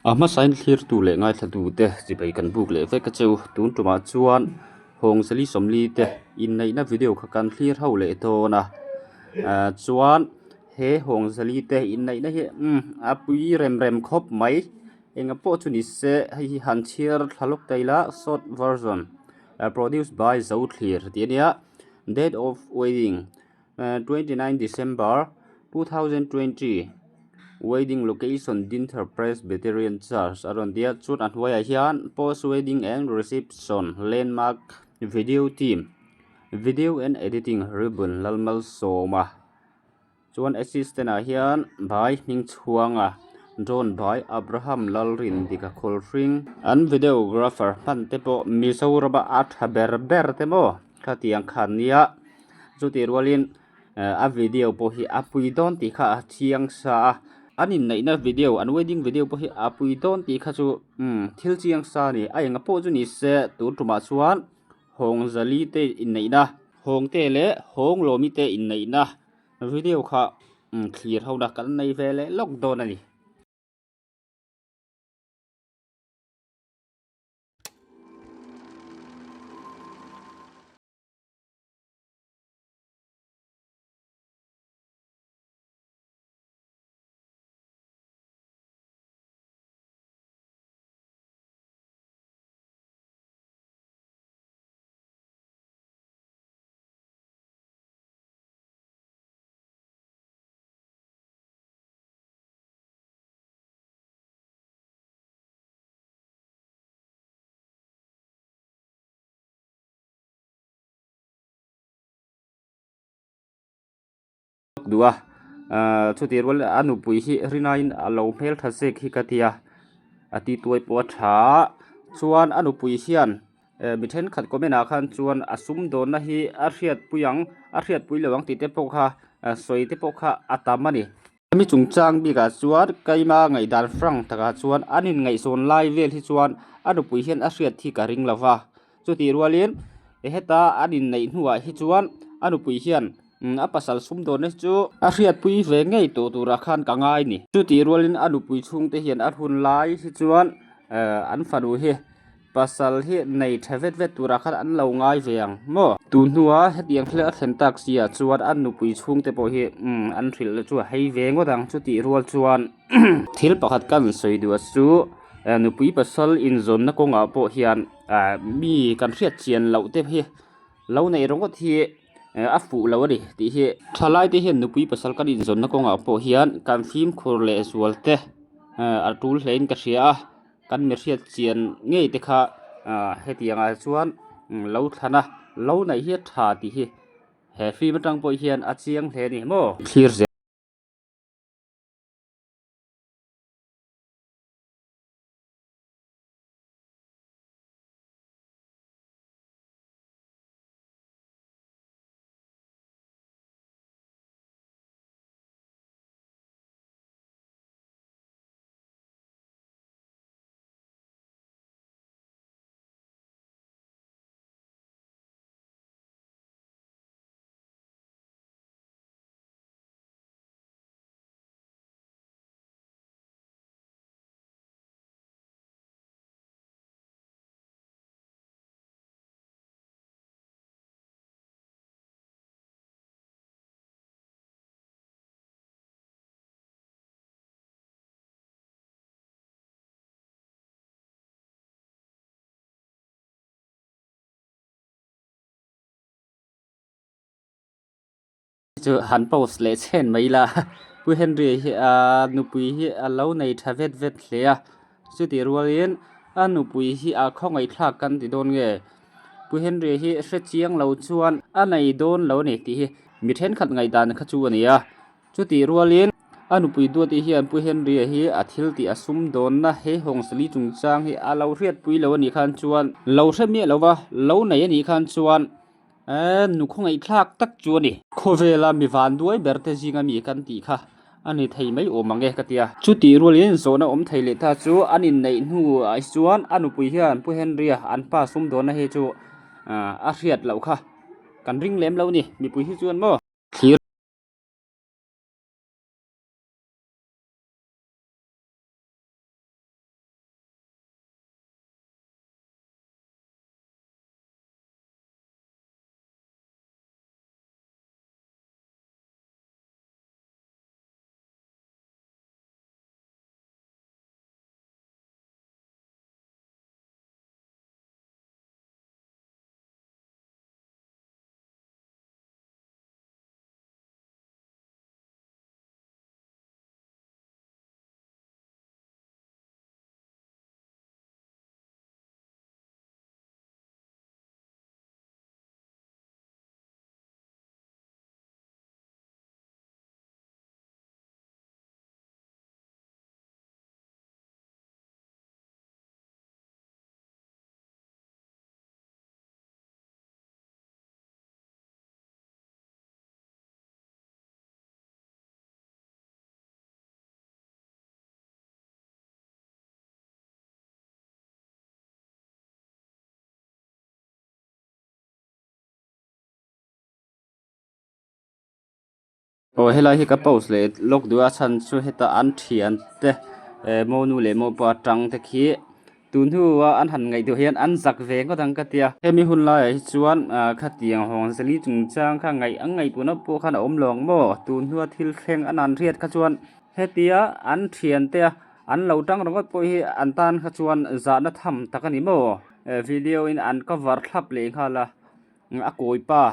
A hmasain thlirtu leh ngaithlatute chibai kan buk leh vek a cheu. Tun tumah chuan Hawngzali Sawmli te inneihna video kha kan thlir ho leh dawn a. Chuan he Hawngzali te inneihna hi umm a pui rem rem khawp mai. Enga pawh chu ni se hei hi han chhiar thla lawk ta ila short version produced by Zothlir tih a nia date of wedding 29 December 2020 Wedding location Dinthar Presbyterian Church a rawn ti a chuan a hnuaiah hian post wedding and reception landmark video team video and editing Reuben Lalmalsawma chuan assistant ah hian Bhai Hmingchhuanga John Bhai Abraham Lalrindika Khawlhring an videographer hman te pawh Mizoram a a tha ber ber te maw khatiang khan nia. Chutih rualin a video pawh hi a pui dawn tih kha a chiang sa a, an inneihna video an wedding video pawh hi a pui dawn tih kha chu umm thil chiang sa a ni. A enga pawh chu ni se tun tumah chuan Hawngzali te inneihna Hawngte leh Hawnglawmi te inneihna video kha thlir ho na kan nei ve leh lawk dawn a ni. Duh a ahh chutih rual a nupui hi rinaiin a lo hmeltha zek hi ka tia a ti tuai pawh a tha a chuan a nupui hian eh mi thenkhat comment ah khan chuan a sumdawnna hi a hriatpui ang a hriatpui lo ang tih te pawh kha sawi te pawh kha a tam a ni. Hemi chungchang bikah chuan Keima ngaihdan hrang takah chuan an inngaihzawn lai vel hi chuan a nupui hian a hriat hi ka ring lo va. Chutih rualin heta an inneih hnuah hi chuan a nupui hian a pasal sumdawnna hi chu a hriatpui ve ngei tawh turah khan ka ngai ni. Chutih rualin a nupui chhungte hian a hun lai hi chuan an fanu hi Pasal hi nei tha vet vet turah khan an lo ngai ve ang maw? Tun hnua hetiang thil a thlen tak si ah chuan an nupui chhungte pawh hi umm an hrilh chu a hei ve ngawt ang chutih rual chuan thil pakhat kan sawi duh a chu nupui pasal inzawnna kawngah pawh hian ah mi kan hriat chian loh te hi lo neih ringawt hi a fuh lo a ni tih hi thalai te hian nupui pasal kan inzawnna kawngah pawh hian kan fimkhur leh zual te a tul hle in ka hria a. Kan mi hriat chian ngei te kha ah hetiang ah chuan lo thlan a lo neih hi a tha tih hi he film atang pawh hian a chiang hle a ni maw. Thlir zel. Chu han post leh chhen mai ila Pu Henry hi aa nupui hi a lo nei tha vet vet hle a chutih rualin a nupui hi a khawngaih thlak kan ti dawn nge Pu Henry hi hre chiang lo chuan a nei dawn lo a ni tih hi mi thenkhat ngaihdan kha chu a ni a. Chutih rualin a nupui duati hian Pu Henry-a hi a thil tih a sum dawnna he Hawngsali chungchang hi a lo hriatpui lo a nih khan chuan lo hre miah lo va, lo nei a nih khan chuan nu khawngaihthlak tak chu a ni. Khawvela mi van duai ber te zinga mi kan tih kha a ni thei mai awm ang e ka ti a. Chutih rualin zawhna awm thei leh ta chu an inneih hnuah chuan a nupui hian Pu Henry-a an pa sum dawnna hi chu a hriat loh kha kan ring lem lo a ni mipui hi chuan maw. Thlir. Aw helai hi ka post leh lawk duh a chhan chu heta an thian te eh monu leh mopa tang te khi tun hnua an han ngaihtuah hian an zak ve ngawt ang ka tia. Hemi hun laiah hi chuan ah khatiang Hawngzeli chungchang kha ngaih an ngaihtuahna pawh khan a awm lo ang maw tun hnua thil thleng an han hriat kha chuan hetia an thian te a an lo tang ringawt pawh hi an tan kha chuan zahna tham tak a ni maw eh video in an cover thlap leh nghal a a kawi pa.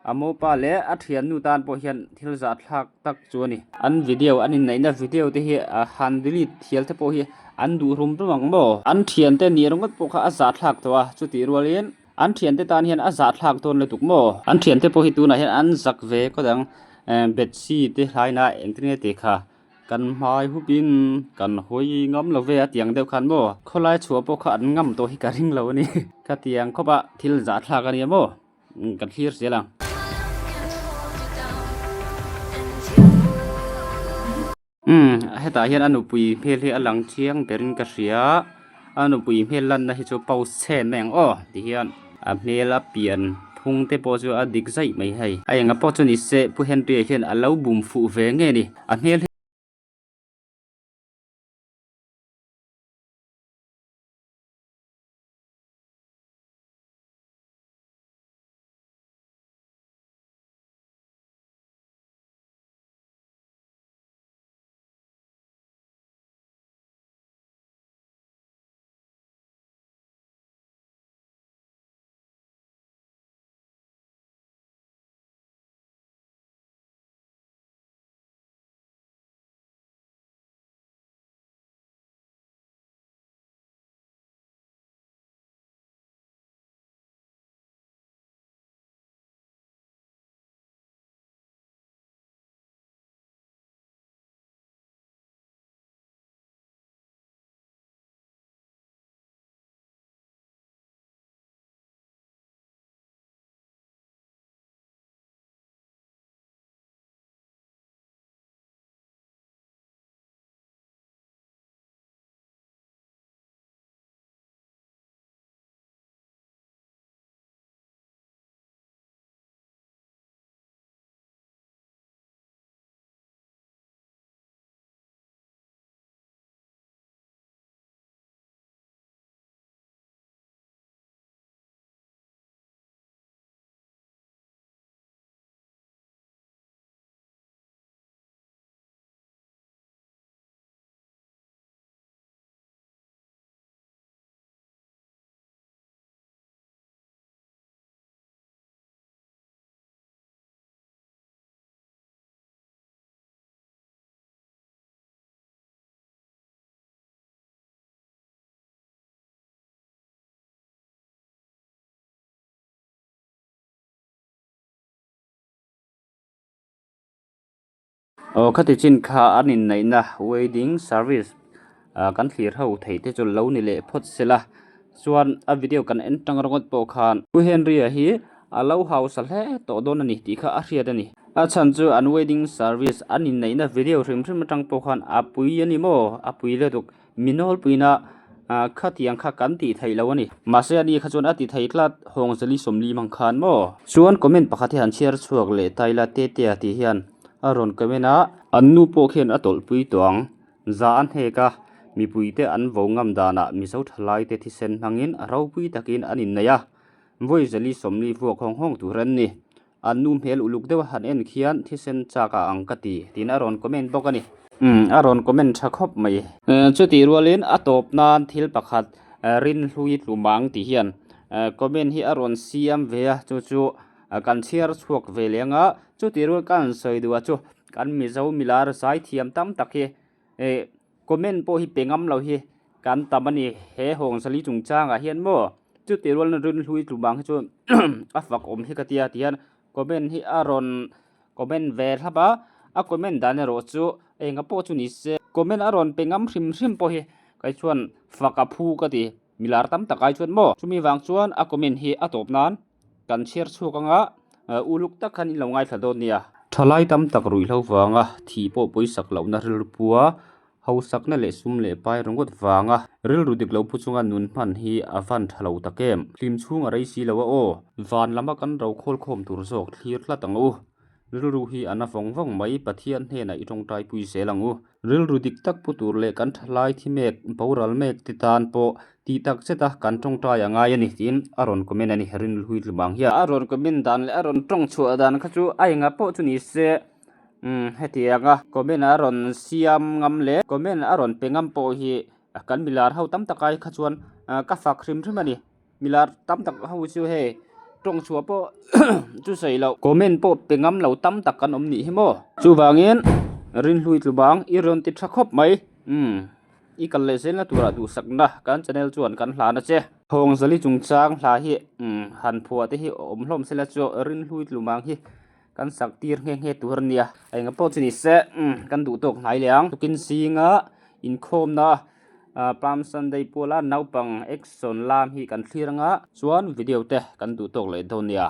A mopa leh a thiannu tan pawh hian thil zahthlak tak chu a ni. An video an inneihna video te hi a han delete thial te pawh hi an duh rum rum ang maw? An thiante nih ringawt pawh kha a zahthlak tawh a, chutih rualin an thiante tan hian a zahthlak dawn lutuk maw? An thiante pawh hi tunah hian an zak ve kawt ang, Betsy te hlaina engtin nge tih kha kan hmai hupin kan hawi ngam lo ve a tiang deuh khan maw? Khawlai chhuah pawh kha an ngam tawh hi ka ring lo a ni. Khatiang khawpah thil zahthlak a nia maw? Kan thlir zel ang. Umm hetah hian a nupui hmel hi a lang chiang berin ka hria a nupui hmel lanna hi chu post chhen mai ang aw ti hian a hmel a pian phung te pawh chu a dik zaih mai hei a enga pawh chu ni se Pu Henry-a hian a lo bum fuh ve nge ni a hmel hi. Aw khati chin kha an inneihna wedding service ah kan thlir ho theih te chu lo ni leh phawt sela chuan a video kan en tang ringawt pawh khan Pu Henry-a hi a lo hausa hle tawh dawn a ni tih kha a hriat a ni. A chhan chu an wedding service an inneihna video hrim hrim atang pawh khan a pui a ni maw a pui lutuk Mi nawlpuina khatiang kha kan tih theih lo a ni. Mahse ani kha chuan a ti thei tlat, Hawngzali 40 hmang khan maw? Chuan comment pakhat hi han chhiar chhuak leh ta ila Tetea tih hian a rawn comment a. An nu pawh khian a tawlhpui tawh ang. Za a hnek a, mipuite an vo ngam danah Mizo thalaite thisen hmangin ropui takin an inneih a. Vawi zali 40 vuak hawng hawng tur an ni. An nu hmel uluk deuh a han en khian thisen chak a ang ka ti tiin a rawn comment bawk a ni. Umm a rawn comment tha khawp mai. Chutih rualin a tawp nan thil pakhat Rinhlui Tlumang tih hian comment hi a rawn siam ve a, chu chu kan chhiar chhuak ve leh ang a, chutih rual ka han sawi duh a chu kan Mizo milar zaithiam tam tak hi Comment pawh hi pe ngam lo hi kan tam a ni. He Hawngzali chungchangah hian maw chutih rualna rinhlui tlumang hi chu a fak awm hi ka tia ti hian comment hi a rawn comment ve thlap a, a comment dan erawh chu enga pawh chu ni se comment a rawn pe ngam hrim hrim pawh hi kei chuan fak a phu ka ti milar tam tak ai chuan maw chumi vang chuan a comment hi a tawp nan kan chhiar chhuak anga uluk tak khan in lo ngaithla dawn nia. Thalai tam tak ruihhlo vanga thih pawh pawisak lohna rilru pua hausakna leh sum leh pai ringawt vanga rilru dik lo pu chunga nun hman hi a van tha lo tak em? Hlim chhung a rei si lo a aw. Van lama kan ro khawl khawm tur zawk thlir tlat ang u. Rilru hi a na vawng vawng mai, Pathian hnenah i tawngtai pui zel ang u. Rilru dik tak pu tur leh kan thalai thi mek, boral mek te tan pawh tih tak zet a kan tawngtai a ngai a ni tiin a rawn comment a ni, Rinhlui Tlumang hian. A rawn comment dan leh a rawn tawng chhuah dan kha chu a enga pawh chu ni se umm hetianga comment a rawn siam ngam leh comment a rawn pe ngam pawh hi kan milar ho tam tak ai kha chuan ka fak hrim hrim a ni. Milar tam tak ho chu hei tawng chhuah pawh chu sawi loh comment pawh pe ngam lo tam tak kan awm nih hi maw. Chuvangin Rinhlui Tlubang i rawn ti tha khawp mai umm i kal leh zelna turah duhsakna kan channel chuan kan hlan a che. Thawngzali chungchang hla hi umm han phuah te hi awm hlawm sela chu Rinhlui Tlumang hi kan sak tir nghe nghe tur a nia. Enga pawh chu ni se umm kan duh tawk hnai leh ang. Tukin zinga inkhawmna Palm Sunday puala naupang action lam hi kan thlir anga chuan video te kan duh tawk leh dawn nia.